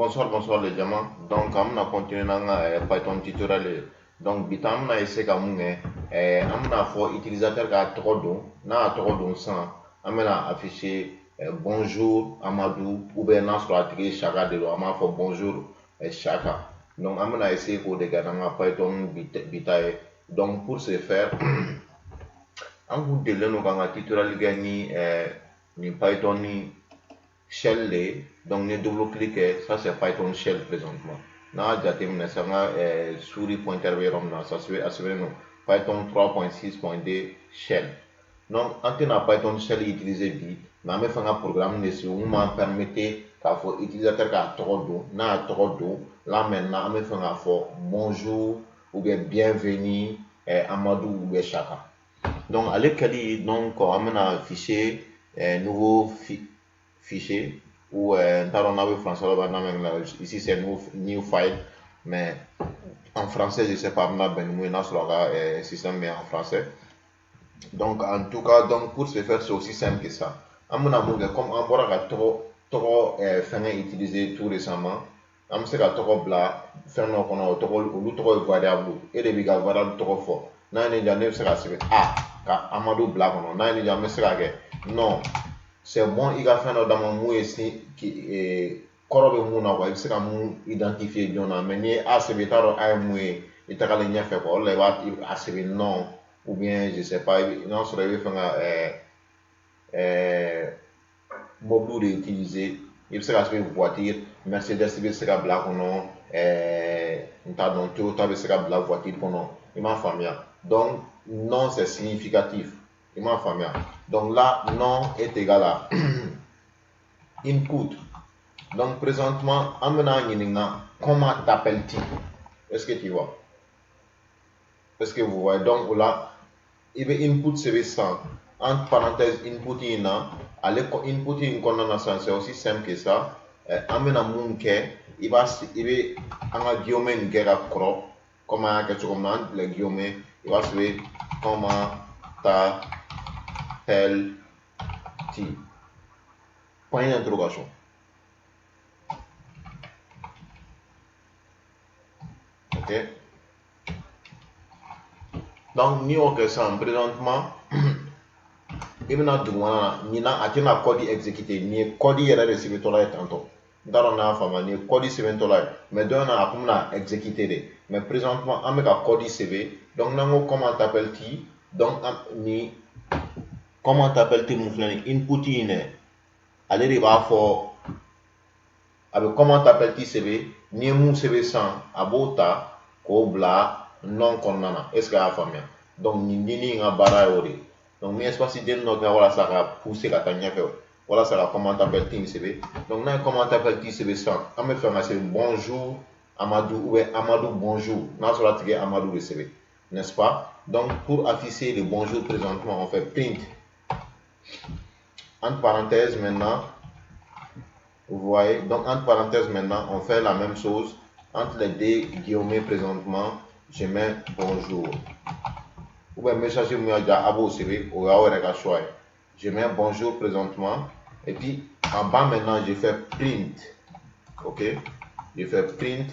Bonsoir, bonsoir les jama. Donc, an bɛna continuer n'an ka Python tutoriel ye. Donc, bi ta an bɛna essayer ka mun kɛ, an bɛna fɔ utilisateur ka tɔgɔ don. N'a y'a tɔgɔ don sisan, an bɛna afficher bonjour Amadou, ou bien n'a sɔrɔ a tigi ye Saka de don, an b'a fɔ bonjour Saka. Donc, an bɛna essayer k'o de kɛ n'an ka Python bi ta ye. Donc, pour ce faire, an kun delilen don k'an ka tutoriel kɛ ni nin Python ni shell de ye. Donc ni double clic kɛ, ça c'est Python shell présentement. N'a y'a jateminɛ sisan, n ka souris pointeur bɛ yɔrɔ min na, ça sɛbɛn, a sɛbɛnnen don Python 3.6.2 shell. Donc an tɛna Python shell utiliser bi, mais an bɛ fɛ ka programme de sigi mun b'an permettre k'a fɔ utilisateur k'a tɔgɔ don. N'a y'a tɔgɔ don, là maintenant an bɛ fɛ k'a fɔ bonjour ou bien bienvenue Amadou ou bien Chaka. Donc ale kɛli, donc an bɛna fichier, nouveau fichier, ou n t'a dɔn n'a bɛ français la ou n'a bɛ anglais. Ici c'est new file, mais en français je sais pas a bɛna bɛn ni mun ye, n'a sɔrɔ a ka système bɛ en français. Donc en tout cas, donc pour ce faire, c'est aussi simple que ça. An bɛna mun kɛ? Comme an bɔra ka tɔgɔ fɛngɛ utiliser tout récemment, an bɛ se ka tɔgɔ bila fɛn dɔ kɔnɔ, o tɔgɔ, olu tɔgɔ ye variable. E de b'i ka variable tɔgɔ fɔ. N'a ye ne diya, ne bɛ se ka sɛbɛn a ka Amadu bila a kɔnɔ. N'a ye ne diya, an bɛ se ka kɛ non, c'est bon, i ka fɛn dɔ d'a ma mun ye si kɔrɔ bɛ mun na quoi, i bɛ se ka mun identifier joona. Mais n'i ye a sɛbɛn, i t'a dɔn a ye mun ye, i tagalen ɲɛfɛ quoi. O de la i b'a a sɛbɛn non, ou bien je sais pas, n'a sɔrɔ i bɛ fɛ ka mobili de utiliser, i bɛ se ka sɛbɛn voiture Mercedes bɛ se ka bila a kɔnɔ, n t'a dɔn, Toyota bɛ se ka bila voiture kɔnɔ, i m'a faamuya. Donc nom, c'est significatif, i m'a faamuya. Donc là, nom est égal à input. Donc présentement, an bɛna ɲininka comment t'appelles-tu. Est-ce que tu vois? Est-ce que vous voyez? Donc là, i bɛ input sɛbɛn sisan, entre parenthèses input in na, ale input in kɔnɔna na sisan, c'est aussi simple que ça. An bɛna mun kɛ? I b'a, i bɛ an ka guillemets nin kɛ ka kɔrɔ, comme an y'a kɛ cogo min na, entre les guillemets, i b'a sɛbɛn comment t'appelles-tu, point d'interrogation. Ok, donc n'i y'o kɛ sisan, présentement i bɛna dugumana na ɲinan, a tɛna code exécuter. Nin ye code yɛrɛ de sɛbɛntɔla ye tantôt, n t'a dɔn n'a y'a faamuya. Nin ye code sɛbɛntɔla ye, mais dɔ in na a kun bɛna exécuter de. Mais présentement an bɛ ka code sɛbɛn. Donc n'an ko comment t'appelles-tu, donc ni comment t'appelles-tu mun filɛ nin input in dɛ, ale de b'a fɔ, a bɛ comment t'appelles-tu sɛbɛn. N'i ye mun sɛbɛn sisan, a b'o ta k'o bila nom kɔnɔna na. Est ce que a y'a faamuya? Donc nin ligne in ka baara y'o de ye. Donc n bɛ espace den dɔ kɛ walasa ka pousser ka taa ɲɛfɛ, walasa ka comment t'appelles-tu in sɛbɛn. Donc n'a ye comment t'appelles-tu sɛbɛn sisan, an bɛ fɛ ka sɛbɛn bonjour Amadou ou bien Amadou bonjour, n'a sɔrɔ a tigi ye Amadou de sɛbɛn, n'est-ce pas? Donc pour afficher le bonjour présentement, on fait print, entre parenthèses maintenant, vous voyez, donc entre parenthèses maintenant, on fait la même chose, entre les deux guillemets présentement, je mets bonjour. Ou bien message mun y'a diya, a b'o sɛbɛn, o y'aw yɛrɛ ka choix ye. Je mets bonjour présentement, et puis en bas maintenant, je fais print, ok, je fais print,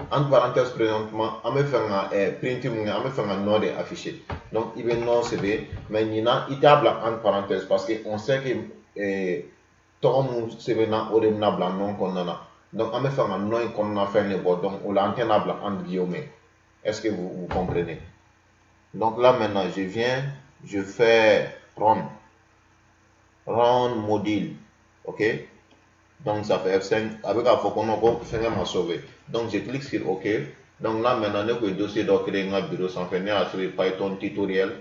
entre parenthèses présentement, an bɛ fɛ ka print mun kɛ? An bɛ fɛ ka nom de afficher. Donc i bɛ nom sɛbɛn, mais ɲinan i t'a bila entre parenthèses, parce que on sait que tɔgɔ mun sɛbɛnna, o de bɛna bila nom kɔnɔna na. Donc an bɛ fɛ ka nom in kɔnɔna fɛn de bɔ, donc o la an tɛna bila entre guillemets. Est-ce que vous, vous comprenez? Donc là maintenant, je viens, je fais run, run module, ok. Donc ça fait F5 avec a fɔ ko non, ko fɛnkɛ ma sauvé. Donc je clique sur OK. Donc là maintenant, ne ko ye dossier dɔ créer n ka bureau sanfɛ, ne y'a sɛbɛn Python tutoriel,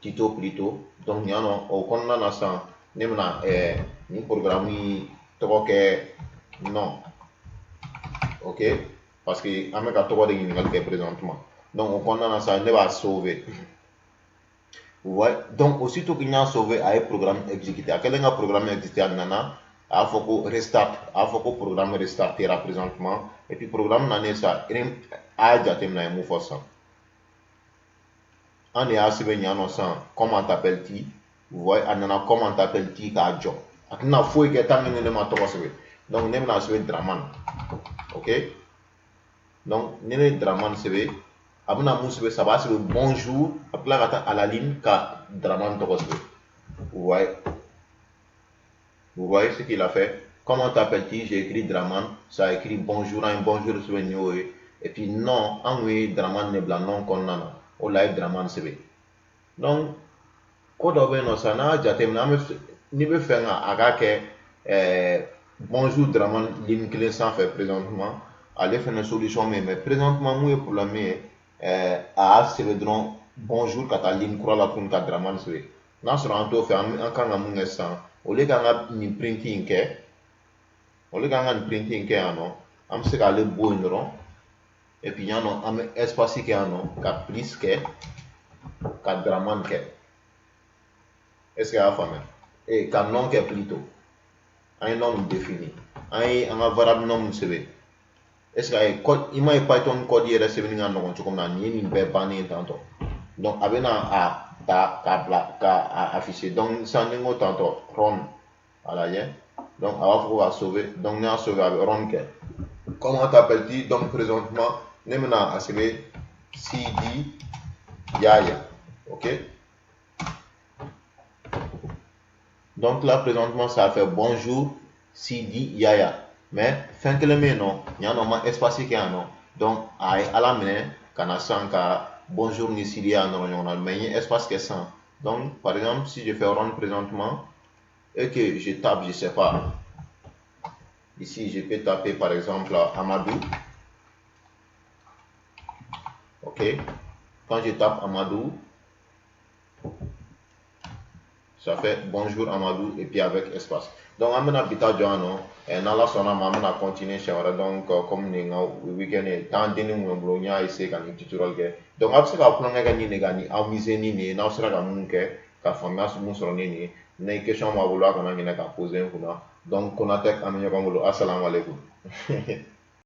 tuto plutôt. Donc yan nɔ, o kɔnɔna na sisan, ne bɛna nin programme in tɔgɔ kɛ nom, ok, parce que an bɛ ka tɔgɔ de ɲininkali kɛ présentement. Donc o kɔnɔna na sisan, ne b'a sauver. Vous voyez? Donc aussitôt que n y'a sauver, a ye programme exécuté. A kɛlen ka programme exécuté, a nana, a y'a fɔ ko restart, a y'a fɔ ko programme restartera présentement. Et puis programme nanen sa, a y'a jateminɛ, a ye mun fɔ sisan? An de y'a sɛbɛn yan nɔ sisan comment t'appelles-tu. Vous voyez, a nana comment t'appelles-tu k'a jɔ, a tɛna foyi kɛ tant que ne ma tɔgɔ sɛbɛn. Donc ne bɛna sɛbɛn Dramane, ok. Donc ni ne ye Dramane sɛbɛn, a bɛna mun sɛbɛn? Ça b'a sɛbɛn bonjour, a bɛ tila ka taa à la ligne ka Dramane tɔgɔ sɛbɛn. Vous voyez, vous voyez ce qu'il a fait? Comment t'appelles-tu? J'ai écrit Dramane, ça a écrit bonjour, un bonjour sɛbɛn nin y'o ye. Et puis nom, an kun ye Dramane de bila nom kɔnɔna na, o la a ye Dramane sɛbɛn. Donc ko dɔ bɛ yen nɔ sisan, n'a y'a jateminɛ, an bɛ n'i bɛ fɛ ka a ka kɛ bonjour Dramane ligne kelen sanfɛ présentement, ale fɛnɛ solution bɛ yen. Mais présentement, mun ye problème ye? A y'a sɛbɛn dɔrɔn bonjour ka taa ligne kura la tuguni ka Dramane sɛbɛn. N'a sɔrɔ an t'o fɛ, an kan ka mun kɛ sisan? Au lieu k'an ka nin print in kɛ, au lieu k'an ka nin print in kɛ yan nɔ, an bɛ se k'ale bɔ yen dɔrɔn. Et puis yan nɔ, an bɛ espace kɛ yan nɔ, ka plus kɛ, ka Dramane kɛ. Est ce que a y'a faamuya? Ee, ka nom kɛ plutôt. An ye nom défini, an ye an ka variable nom sɛbɛn. Est ce que a ye code, i ma ye Python code yɛrɛ sɛbɛnni ka nɔgɔn cogo min na, nin ye nin bɛɛ bannen ye tantɔ. Donc a bɛna a ta k'a bila k'a afficher. Donc sisan ni n ko tantɔ run, a lajɛ. Donc a b'a fɔ ko ka sauver. Donc ne y'a sauver, a bɛ run kɛ. Comment t'appelles-tu? Donc présentement, ne bɛna a sɛbɛn Sidi Yaya, ok. Donc là présentement, ça fait bonjour Sidi Yaya. Mais fɛn kelen bɛ yen nɔ, yan nɔ ma espace kɛ yan nɔ. Donc a ye ala minɛ ka na sisan ka bonjour ni Sidi Yaya nɔrɔ ɲɔgɔn na, mais n ye espace kɛ sisan. Donc par exemple, si je fais run présentement et que je tape, je sais pas, ici je peux taper par exemple Amadou, ok. Quand je tape Amadou, ça fait bonjour Amadou et puis avec espace. Donc an bɛna bi ta jɔ yan nɔ. N'Ala sɔnna ma, an bɛna continuer siɲɛ wɛrɛ. Donc comme nin ka weekend ye, temps denni mun bɛ n bolo, n y'a essayer ka nin tutoriel kɛ. Donc a bɛ se ka tulonkɛ kɛ nin de kan, ni amuser ni nin ye, n'aw sera ka mun kɛ ka faamuya mun sɔrɔ ni nin ye. Ni question b'a bolo, a kana ɲinɛ ka poser n kunna. Donc Konatek, an bɛ ɲɔgɔn bolo. Assalamu alaikum.